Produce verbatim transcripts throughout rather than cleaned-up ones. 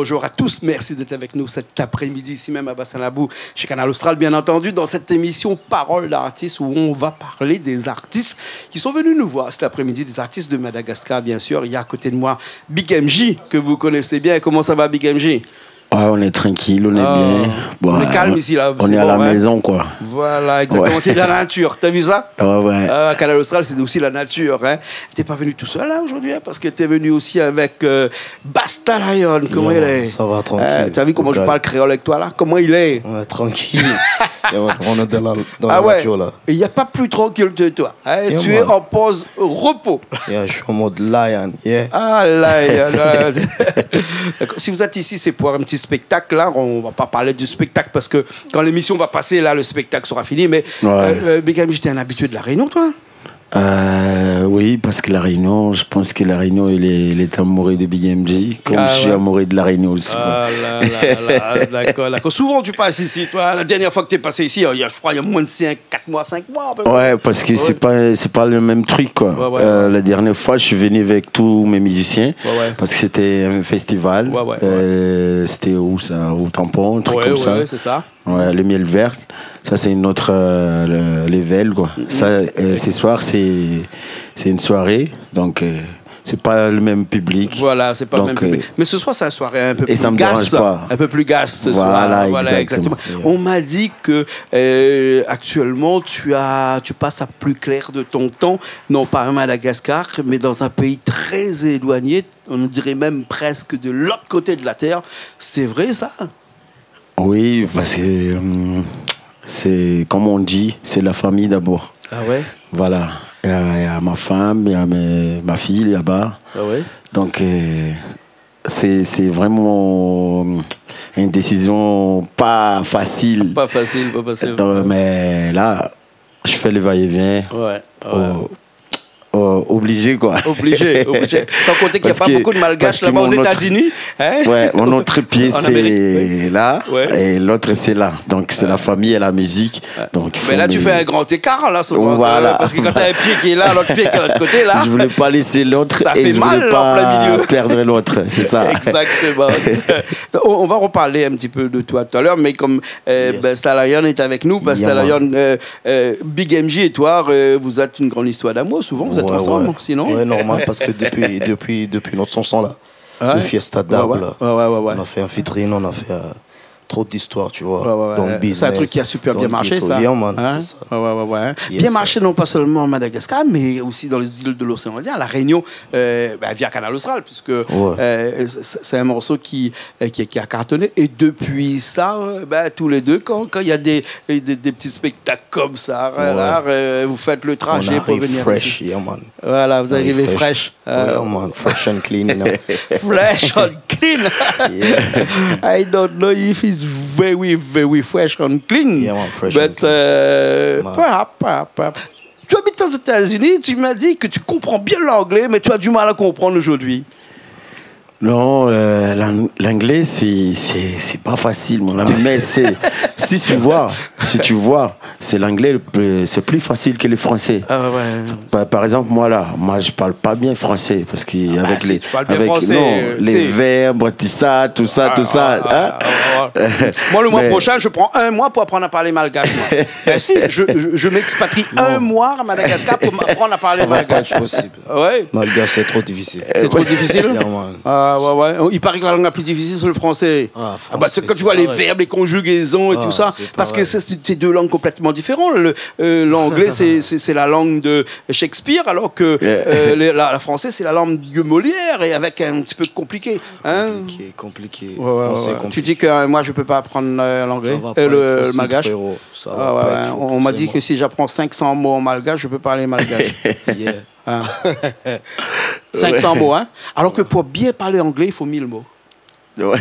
Bonjour à tous, merci d'être avec nous cet après-midi ici même à Bassin Labou, chez Kanal Austral, bien entendu, dans cette émission Parole d'artiste où on va parler des artistes qui sont venus nous voir cet après-midi, des artistes de Madagascar, bien sûr. Il y a à côté de moi Big M J, que vous connaissez bien. Comment ça va, Big M J ? Ah, on est tranquille, on est Ah, bien. on est calme ici, là, On c'est est à bon, la hein. Maison, quoi. Voilà, exactement. Ouais. T'es dans la nature, t'as vu ça ? Ouais, ouais. Euh, Kanal Austral, c'est aussi la nature, hein. T'es pas venu tout seul, là, aujourd'hui, hein, parce que t'es venu aussi avec euh, Basta Lion. Comment Yeah, il man, est ? ça va, tranquille. Euh, t'as vu comment je Regarde. Parle créole avec toi, là ? Comment il est ? Ouais, tranquille. Yeah, man, on est dans la, dans Ah la ouais. Nature, là. Et il n'y a pas plus tranquille que toi, hein. Yeah, Tu es man. En pause repos. Yeah, je suis en mode lion. Yeah. Ah là, là, là. D'accord. Si vous êtes ici, c'est pour un petit spectacle. Là, on va pas parler du spectacle parce que quand l'émission va passer, là, le spectacle sera fini. Mais Ouais. euh, euh, Big M J, t'es un habitué de La Réunion, toi ? Euh, oui, parce que La Réunion, je pense que La Réunion, il est, il est amoureux de Big M J, comme Ah, je suis ouais. Amoureux de La Réunion aussi, quoi. Ah là là là, d'accord, d'accord. Souvent tu passes ici, toi. La dernière fois que t'es passé ici, il y a, je crois, il y a moins de cinq, quatre mois, cinq mois à peu près. Ouais, parce que c'est pas, c'est pas le même truc, quoi. Ouais, ouais, Euh, ouais. La dernière fois, je suis venu avec tous mes musiciens, Ouais, ouais. parce que c'était un festival. Ouais, ouais, ouais. Euh, c'était où ça ? Au Tampon, un truc Ouais, comme ouais, ça. Ouais, c'est ça. Ouais, les Miel Vert. Ça, c'est une autre euh, le- level, quoi. Ça, euh, ce soir, c'est c'est une soirée. Donc, euh, c'est pas le même public. Voilà, c'est pas le Donc, même public. euh, Mais ce soir, c'est une soirée un peu Et plus ça me gasse. dérange pas. Un peu plus gasse ce Voilà, soir. Voilà, exactement. On m'a dit que euh, actuellement, tu, as, tu passes à plus clair de ton temps, non pas à Madagascar, mais dans un pays très éloigné, on dirait même presque de l'autre côté de la terre. C'est vrai, ça ? Oui, parce que hum, c'est, comme on dit, c'est la famille d'abord. Ah ouais ? Voilà. Il y a, il y a ma femme, il y a mes- ma fille là-bas. Ah ouais ? Donc, euh, c'est c'est vraiment une décision pas facile. Pas facile, pas facile. Donc, mais là, je fais le va-et-vient. Ouais, ouais. Oh, oh, obligé, quoi. Obligé, obligé. Sans compter qu'il n'y a Parce pas que- beaucoup de Malgaches parce que là-bas aux mon autre- États-Unis. Hein ? Ouais, mon autre pied, En Amérique, c'est là, Ouais. et l'autre, c'est là. Donc, c'est la famille et la musique. Donc, il faut Mais là, tu me- fais un grand écart, là, souvent, Voilà. euh, parce que quand t'as un pied qui est là, l'autre pied qui est de l'autre côté, là, Je voulais pas laisser l'autre ça et fait je mal, voulais là, en plein pas milieu. Perdre l'autre, c'est ça. Exactement. On, on va reparler un petit peu de toi tout à l'heure, mais comme euh, Yes. Basta Lion est avec nous, Basta Yeah, man. Lion, euh, euh, Big M J et toi, euh, vous êtes une grande histoire d'amour. Souvent, vous êtes Ouais, ensemble, ouais. sinon. Ouais, normal, parce que depuis, depuis, depuis notre chanson là, Ouais. le Fiesta Ouais, Dab, ouais. là, Ouais, ouais, ouais, ouais. On a fait un featuring, on a fait euh, trop d'histoires, tu vois. Ouais, ouais, ouais. Dans le C'est un business, truc qui a super dans bien le marché, ghetto. ça. Yeah, man, Hein ? C'est ça. Ouais, ouais, ouais, ouais. Yes, Bien sir. Marché, non pas seulement à Madagascar, mais aussi dans les îles de l'océan Indien, à La Réunion, euh, bah, via Kanal Austral, puisque euh, c'est c'est un morceau qui, euh, qui, qui a cartonné. Et depuis ça, euh, bah, tous les deux, quand quand il y a des, des, des petits spectacles comme ça, Ouais. là, euh, vous faites le On trajet pour arrive venir fresh, ici. Yeah, man. Voilà, vous Arrive arrivez fresh. fresh. Euh, Yeah, man, fresh and clean, you know. Fresh and clean. I don't know if it's very, very fresh and clean. Yeah, man, fresh and But, clean. euh, Man. perhaps, perhaps, perhaps. Tu habites aux États-Unis, tu m'as dit que tu comprends bien l'anglais, mais tu as du mal à comprendre aujourd'hui. Non, euh, l'ang- l'anglais, c'est c'est- c'est pas facile, mon ami. Mais c'est si tu vois, si tu vois, c'est l'anglais, le plus- c'est plus facile que le français. Ah ouais, ouais. Par, par exemple, moi là, moi je parle pas bien français parce que Ah, avec si, les, tu parles bien avec français, non, euh, les t'es- verbes, tout ça, tout ça, tout ça. Ah, Hein? ah, ah, ah. Moi, le mois Mais- prochain, je prends un mois pour apprendre à parler malgache, moi. Ben si, je, je, je m'expatrie un mois à Madagascar pour apprendre à parler Ça va pas malgache. Être possible. Ouais. Malgache, c'est trop difficile. C'est trop difficile? Yeah, man. Ah ouais, ouais. Il paraît que la langue la plus difficile, c'est le français. Ah, Ah bah, français, quand tu c'est vois les pareil. verbes, les conjugaisons et Ah, tout ça, c'est parce que pareil. c'est c'est deux langues complètement différentes. Le- euh, L'anglais, c'est c'est- c'est la langue de Shakespeare, alors que euh, le- la, la française, c'est la langue de Molière et avec un petit peu compliqué. Hein? Compliqué, compliqué. Ouais, ouais, Français ouais. Tu compliqué. Dis que euh, moi, je peux pas apprendre euh, l'anglais, Ça va euh, pas le, être le possible, malgache. Frérot. Ça va Ah ouais, pas ouais. être fou, On m'a dit c'est que si j'apprends cinq cents mots en malgache, je peux parler malgache. mort. Yeah. Hein. Cinq cents mots, hein? Alors que pour bien parler anglais, il faut mille mots. Ouais.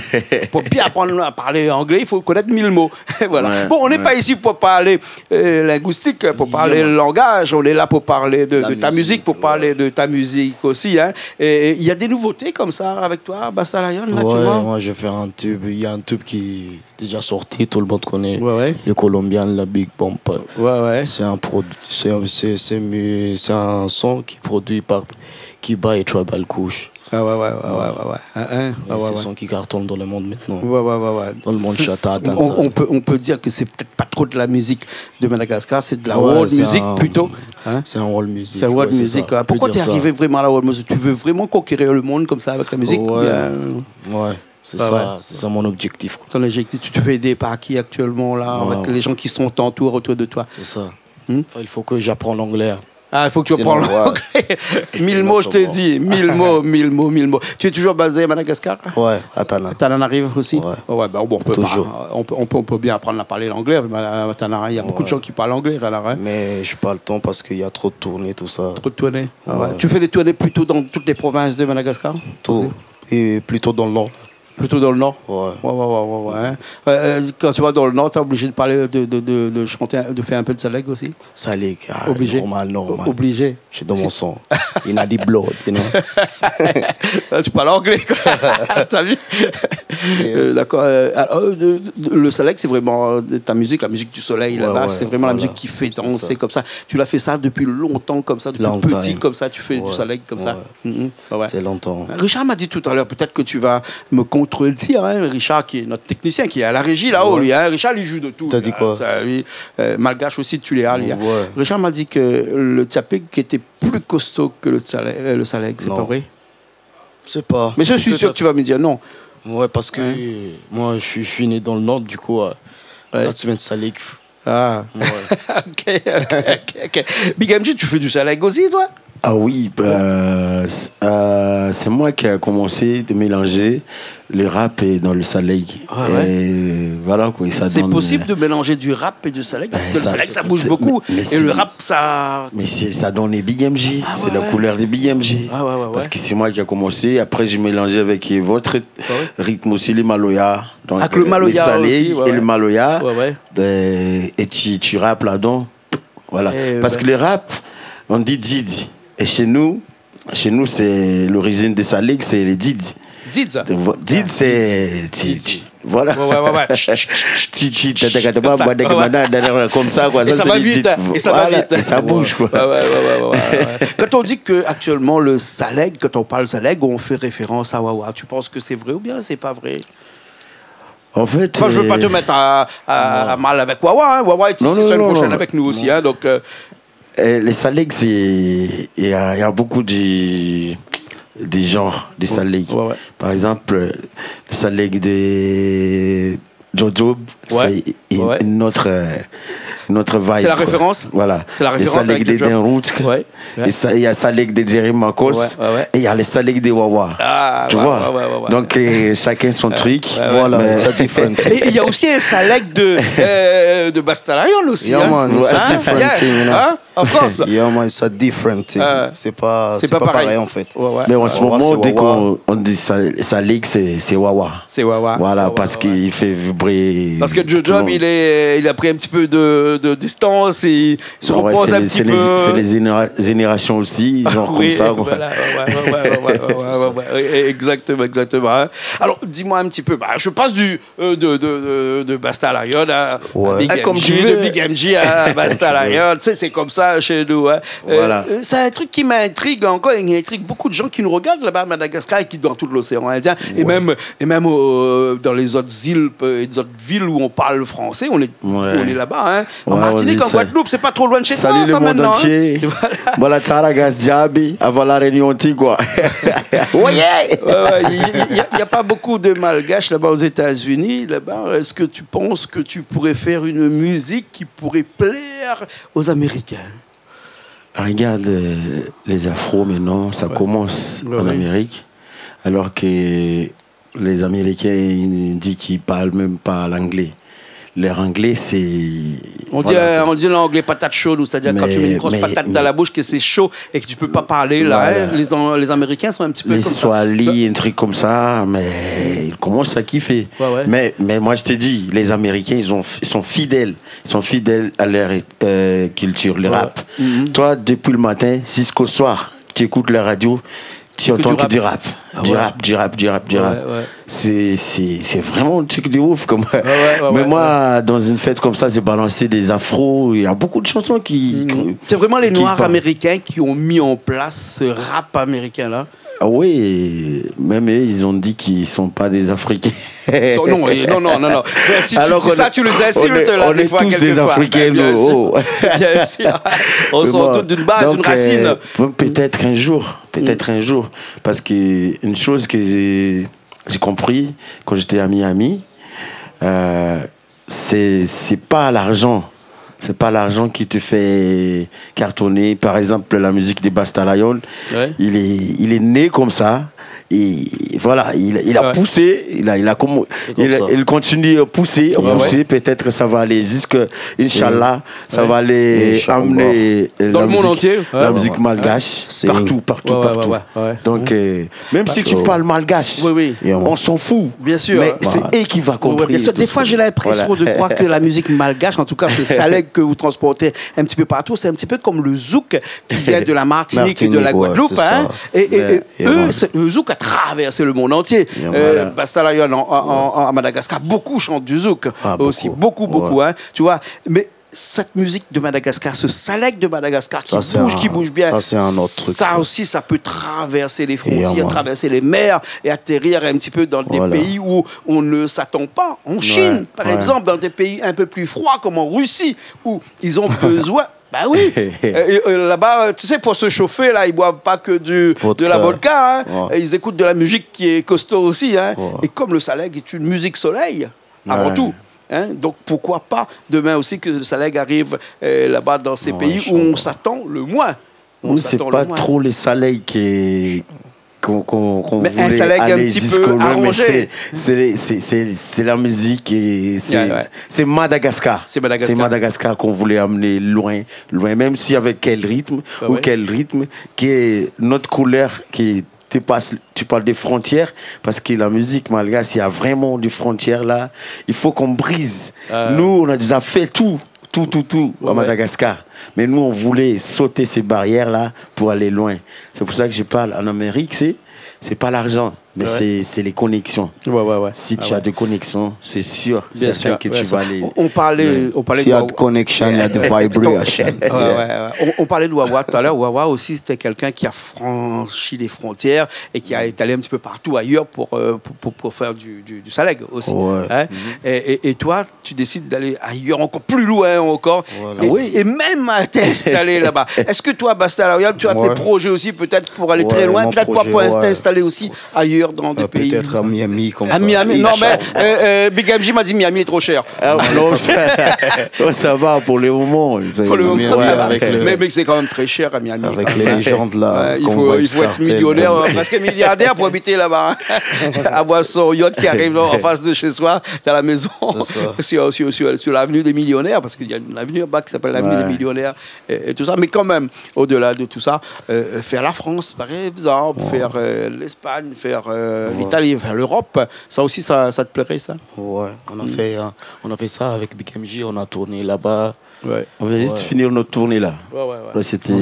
Pour bien apprendre à parler anglais, il faut connaître mille mots. Voilà. Ouais, Bon, on n'est ouais. pas ici pour parler euh, linguistique, pour parler Yeah, man. langage. On est là pour parler de, La de ta musique, musique, pour parler de ta musique aussi. Hein. Et il y a des nouveautés comme ça avec toi, Basta Lion, là, tu Ouais, vois? Moi, je fais un tube. Il y a un tube qui est déjà sorti, tout le monde connaît. Ouais, ouais. Le Colombian, la Big Bomb. Ouais, ouais. C'est un, produ- c'est un, c'est- c'est mu- c'est un son qui est produit par Kiba é Tribal Kush. Ah ouais, ouais, ouais, ouais, ouais, ouais. Hein, hein, ouais, ouais, ouais. Et c'est son qui cartonne dans le monde maintenant. Ouais, ouais, ouais, ouais. Dans le monde chata, dancehall. C'est, on, on peut, on peut dire que c'est peut-être pas trop de la musique de Madagascar, c'est de la world music plutôt, hein. Ouais, c'est un, c'est un world music, ouais, c'est ça. C'est world music, hein. On peut dire ça. Pourquoi t'es arrivé vraiment à la world music ? Tu veux vraiment conquérir le monde comme ça avec la musique, ou bien ? Ouais. Ouais, c'est ça, c'est ça mon objectif, quoi. Ton objectif, tu te fais aider par qui actuellement, là, avec les gens qui sont autour, autour de toi ? C'est ça. Hmm ? Enfin, il faut que j'apprenne l'anglais. Ah, il faut que tu apprennes l'anglais. Sinon, ouais. Mille mots, je te dis. Mille mots, mille mots, mille mots. Tu es toujours basé à Madagascar ? Ouais, à Tana. Tananarive aussi ? Ouais. Ouais, bah, bon, on peut pas, on peut, on peut, on peut bien apprendre à parler l'anglais, mais à Tana, il y a beaucoup de gens qui parlent anglais, Tana, hein. Ouais. Mais j'ai pas le temps parce qu'il y a trop de tournées, tout ça. Trop de tournées ? Ah ouais. Ouais. Tu fais des tournées plutôt dans toutes les provinces de Madagascar ? Tout. Et plutôt dans le nord. Plutôt dans le nord ? Ouais. Ouais, ouais, ouais, ouais, ouais, hein. Euh, euh, quand tu vas dans le nord, t'es obligé de parler, de, de, de, de chanter, de faire un peu de saleg aussi ? Saleg, ah, normal, normal. Obligé. Obligé. C'est dans mon sang. Il a des blood, you know. Là, tu parles anglais, quoi. T'as vu ? Euh, d'accord. Euh, alors, euh, le saleg, c'est vraiment, euh, ta musique, la musique du soleil, ouais, là-bas, ouais, c'est vraiment la musique qui fait danser comme ça. Voilà. C'est ça. Tu l'as fait ça depuis longtemps, comme ça, depuis petit, comme ça, tu fais du saleg, comme ça. Longtemps. Ouais. Mhm. Ouais, ouais. C'est longtemps. Richard m'a dit tout à l'heure, peut-être que tu vas me contredire, hein, Richard, qui est notre technicien, qui est à la régie là-haut, lui, hein. Ouais. Richard, il joue de tout, lui, hein. T'as dit quoi ? Ça, lui, euh, malgache aussi, tu l'es, hein, lui, hein. Ouais. Richard m'a dit que le tshapig était plus costaud que le salé-, euh, le saleg, c'est pas vrai ? Non. Je sais pas. Peut-être. Mais je suis sûr que tu vas me dire non. Ouais, parce que moi, je suis, je suis né dans le nord, du coup, euh, la semaine saleg, Ah. Ouais. Ok, ok, ok, ok. Big M J, tu fais du saleg aussi, toi ? Ah oui, euh, c'est, euh, c'est moi qui a commencé de mélanger le rap et dans le saleg. Ah ouais. Et voilà, quoi, et ça donne, euh, c'est possible de mélanger du rap et du saleg, parce que le saleg, ça bouge beaucoup. Ben, ça, c'est, mais, mais c'est, et le rap, ça... Mais c'est, ça donne les Big M J, c'est la couleur des Big M J. Ah ouais, ouais, ouais. Parce que c'est moi qui a commencé, après j'ai mélangé avec votre rythme aussi, les maloya. Ah ouais. Donc, euh, le saleg et le maloya, ben, et tu, tu rappes là-dedans. Voilà. Parce que le rap, on dit did. Et chez nous, chez nous, c'est l'origine de saleg, c'est les did. Did, ça ? Did, c'est, tu, tu, voilà. Ouais, ouais, ouais, ouais. Ti, ti, ta, ta, ta, ta, comme ça. Derrière, comme ça, quoi. Et ça, ça va vite, hein. Et ça va vite. Voilà, et ça bouge, quoi. Ouais, ouais, ouais. Quand on dit que actuellement le saleg, quand on parle saleg, on fait référence à Wawa. Tu penses que c'est vrai ou bien c'est pas vrai ? En fait, euh, moi, je veux pas te mettre à, à, à mal avec Wawa, hein. Wawa est ici la semaine prochaine avec nous aussi, hein, donc, euh. Non, non, non, non. Euh, les saleg, c'est, il y a, il y a beaucoup de, de genres de saleg. Ouais, ouais. Par exemple, euh, le saleg de Jojo, c'est une autre, euh, une autre vibe, quoi. Ouais, ouais. C'est la référence ? Voilà. C'est la référence avec Jojo. Le saleg de Denrout. Ouais. Ouais. Et ça, il y a saleg de Jerry Marcos, ouais, ouais, ouais, et il y a le saleg de Wawa. Ah, ouais, ouais, ouais, ouais. Tu vois ? Donc, euh, chacun son truc. Ouais, ouais. Voilà, mais it's a different thing. Et il y a aussi un saleg de, euh, de Basta Lion aussi, hein. Yeah, man, it's a different thing, you know. Hein ? Of course. Yeah, man, it's a different thing. Euh, c'est pas, c'est pas pareil, en fait. Ouais, ouais. Mais en ce moment, dès qu'on, on dit sa-, saleg, c'est, c'est Wawa. C'est Wawa. Voilà, ouais, parce qu'il fait vibrer tout le monde. Parce que Jojo, il est, il a pris un petit peu de, de distance, il se repose un petit peu. Ouais, ouais, c'est les, c'est les, c'est les généra-, générations aussi, genre comme ça, quoi. Ah oui, voilà, ouais, ouais, ouais. Exactement, exactement, hein. Alors, dis-moi un petit peu, bah, je passe du, euh, de, de, de, de Basta Lion à, ouais, à Big M J, comme tu veux, de Big M J à Basta Lion. Comme tu veux. Tu sais, c'est comme ça chez nous, hein. Voilà. Euh, euh, c'est un truc qui m'intrigue encore, et qui intrigue beaucoup de gens qui nous regardent là-bas à Madagascar et qui, dans tout l'océan Indien, et même, et même au, dans les autres îles, euh, les autres villes où on parle français, on est, on est là-bas, hein. Ouais. En Martinique, en Guadeloupe, c'est pas trop loin de chez toi, ça, maintenant, hein. Salut le monde entier. Voilà. Voilà, Tsaragas Diaby, avant La Réunion, Antigua. Ouais, ouais, il y a, il y a, il y a pas beaucoup de Malgaches là-bas aux États-Unis, là-bas. Est-ce que tu penses que tu pourrais faire une musique qui pourrait plaire aux Américains ? Regarde, euh, les afros maintenant, ça commence en Amérique, alors que les Américains, ils disent qu'ils parlent même pas l'anglais. Leur anglais, c'est, voilà. On dit, euh, on dit l'anglais patate chaude, c'est-à-dire quand tu mets une grosse patate dans la bouche, que c'est chaud et que tu peux pas parler, là, hein. Mais, mais, voilà. Les An-, les Américains sont un petit peu comme ça. Les Swahili, un truc comme ça, mais ils commencent à kiffer. Ouais, ouais. Mais, mais moi, je te dis, les Américains, ils ont, ils sont fidèles. Ils sont fidèles à leur, euh, culture, le rap. Ouais. Mhm. Toi, depuis le matin jusqu'au soir, tu écoutes la radio, Tu entends que du rap. Du rap, du rap, du rap, du rap. Ouais, ouais. C'est, c'est, c'est vraiment un truc de ouf, comme. Ouais, ouais, ouais, ouais. Mais moi, dans une fête comme ça, j'ai balancé des afros. Il y a beaucoup de chansons qui, qui, qui parlent. C'est vraiment les Noirs américains qui ont mis en place ce rap américain-là. Ah oui, même eux, ils ont dit qu'ils sont pas des Africains. Non, non, non, non, non. Mais si tu dis ça, tu les insultes, là, des fois, quelquefois. Alors qu'on est, on est, on est tous des Africains, nous. Bien sûr. Oh. Bien sûr. On sort tous d'une base, d'une racine. Mais bon, donc, euh, pe-, peut-être un jour, peut-être un jour. Parce que une chose que j'ai, j'ai compris quand j'étais à Miami, euh, c'est, c'est pas l'argent. C'est pas l'argent qui te fait cartonner. Par exemple, la musique de Basta Lion, il est, il est né comme ça. Et voilà, il, il a poussé, il a, il a comm-, il, il continue à pousser, à pousser. Peut-être ça va aller jusque, Inch'Allah, ça va aller amener, euh, la musique, la musique malgache partout, partout, partout. Ouais, ouais, ouais, ouais. Donc, euh, même si tu parles malgache, on s'en fout. Bien sûr. Mais c'est eux qui va compris. Ouais, bien sûr. Des fois, j'ai l'impression de croire que la musique malgache, en tout cas, ce salègue que vous transportez un petit peu partout, c'est un petit peu comme le zouk qui vient de la Martinique et de la Guadeloupe, hein. Martinique, ouais, c'est ça. Et, et, et eux, c'est, le zouk a traversé le monde entier. Euh, Basta Lion en, en, en, à Madagascar, beaucoup chantent du zouk aussi, beaucoup, beaucoup, hein, tu vois. Mais cette musique de Madagascar, ce salègue de Madagascar qui bouge, qui bouge bien, ça, c'est un autre truc, ça aussi, ça peut traverser les frontières, traverser les mers et atterrir un petit peu dans des pays où on ne s'attend pas. En Chine, par exemple, dans des pays un peu plus froids comme en Russie, où ils ont besoin, bah oui. Euh, et, euh, là-bas, tu sais, pour se chauffer, là, ils boivent pas que du, de la vodka, hein. Vodka. Ouais. Et ils écoutent de la musique qui est costaud aussi, hein. Ouais. Et comme le salègue est une musique soleil, avant tout, hein, donc pourquoi pas demain aussi que le salègue arrive, euh, là-bas dans ces pays où on s'attend le moins. On s'attend le moins. Nous, c'est pas trop le salègue qui, qu'on, qu'on, qu'on voulait aller jusqu'au loin, mais c'est, c'est, c'est, c'est, c'est la musique et c'est, c'est Madagascar. C'est Madagascar. C'est Madagascar qu'on voulait amener loin, loin, même si avec quel rythme ou quel rythme, que notre couleur qui dépasse, tu parles des frontières, parce que la musique malgache, il y a vraiment des frontières là. Il faut qu'on brise. Nous, on a déjà fait tout, tout, tout, tout à Madagascar. Mais nous, on voulait sauter ces barrières-là pour aller loin. C'est pour ça que je parle en Amérique, c'est, c'est pas l'argent, mais c'est, c'est les connexions. Ouais, ouais, ouais. Si tu as des connexions, c'est sûr, certain que tu vas aller loin. Bien sûr, ouais, ça. On, on parlait, on parlait de Wawa. S'il y a de connection, il y a de vibration. Ouais, ouais, ouais. On, on parlait de Wawa tout à l'heure. Wawa aussi, c'était quelqu'un qui a franchi les frontières et qui a été allé un petit peu partout ailleurs pour, euh, pour, pour, pour faire du, du, du salègue aussi. Ouais. Hein ? Et, et, et toi, tu décides d'aller ailleurs, encore plus loin encore, et, et même à t'installer là-bas. Est-ce que toi, Basta Lion, tu as des projets aussi peut-être pour aller très loin, peut-être pour t'installer aussi ailleurs dans des pays ? Ouais, mon projet, ouais. Euh, peut-être à Miami, comme ça. À Miami, non, mais, euh, euh, Big M J m'a dit Miami est trop cher. Ah, non, ça, non, ça va pour le moment. Pour le moment, ça va. Miami, ouais, avec le, mais, mais c'est quand même très cher à Miami, quand même. Avec les légendes, là, comme Vybz Kartel, comme... Ouais, il faut, il faut être millionnaire, euh, presque milliardaire pour habiter là-bas, hein. Avoir son yacht qui arrive en face de chez soi, dans la maison, sur, sur, sur, sur l'avenue des millionnaires, parce qu'il y a une avenue là-bas qui s'appelle l'avenue des millionnaires et, et tout ça. Mais quand même, au-delà de tout ça, euh, faire la France, par exemple, faire, euh, l'Espagne, faire, euh, l'Italie, faire l'Europe, ça aussi, ça, ça te plairait, ça ? Ouais, on a fait, euh, on a fait ça avec Big M J, on a tourné là-bas. Ouais. On vient juste finir notre tournée, là. Ouais, ouais, ouais. Là, c'était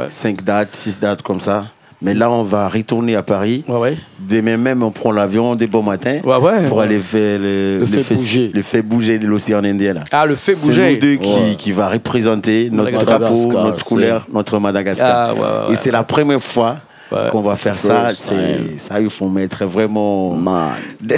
cinq dates, six dates comme ça. On vient de finir, là. Ouais. Mais là, on va retourner à Paris. Ouais, ouais. Demain même, on prend l'avion dès bon matin pour aller faire le, le fes-, le Fais bouger de l'océan Indien, là. Ah, le Fais bouger. C'est nous deux qui, qui va représenter notre drapeau, notre couleur, notre Madagascar. Madagascar, c'est... Ah, ouais, ouais, ouais. Et c'est la première fois qu'on va faire ça, c'est, ça, il faut mettre vraiment des...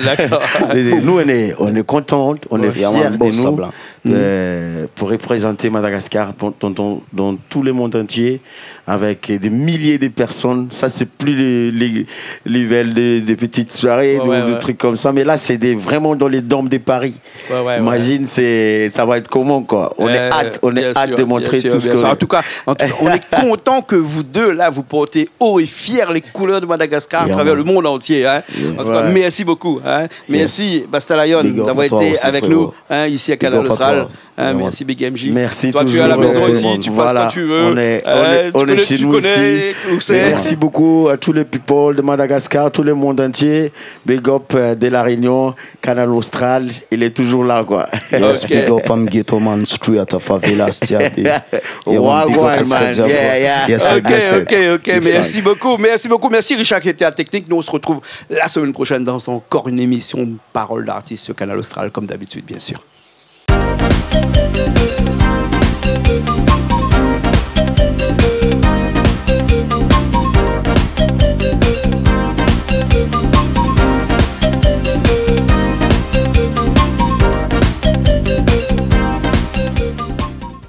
D'accord. Et nous, on est, on est content, on est fiers de nous, euh, pour représenter Madagascar dans, dans, dans, dans tout le monde entier, avec des milliers de personnes. Ça, c'est plus les, les, les, de, de petites soirées, de, de trucs comme ça, mais là, c'est des, vraiment dans les dômes de Paris. Ouais, ouais, ouais. Imagine, c'est, ça va être comment, quoi. On est hâte, on est hâte de montrer tout ce qu'on... Euh, bien sûr, bien sûr, bien sûr. En tout cas, en tout cas, on est content que vous deux, là, vous portez haut et fier les couleurs de Madagascar à travers le monde entier, hein. Yeah, man. En tout cas, merci beaucoup, hein. Yes. Merci, Basta Lion, d'avoir été avec nous, hein, ici à Kanal Austral. Big up à toi aussi, frérot. Hein, merci Big M J. Merci toujours. Toi, tu es à la maison ici, tu passes quand tu veux. Voilà, on est, on est, on est chez nous ici. Euh, tu connais, tu connais où c'est. Et merci beaucoup à tous les people de Madagascar, tout le monde entier. Big up, euh, de La Réunion, Kanal Austral, il est toujours là, quoi. Yes, big up, I'm Ghetto Man, straight out of favelas, Tiabi. Yeah, man, big up, Escadiabra. Wagwan, man. Yeah, yeah. Yes, I guess it. Ok, ok, ok. Merci beaucoup, merci beaucoup. Merci Richard qui était à la technique. Nous, on se retrouve la semaine prochaine dans encore une émission Parole d'artiste sur Kanal Austral, comme d'habitude, bien sûr.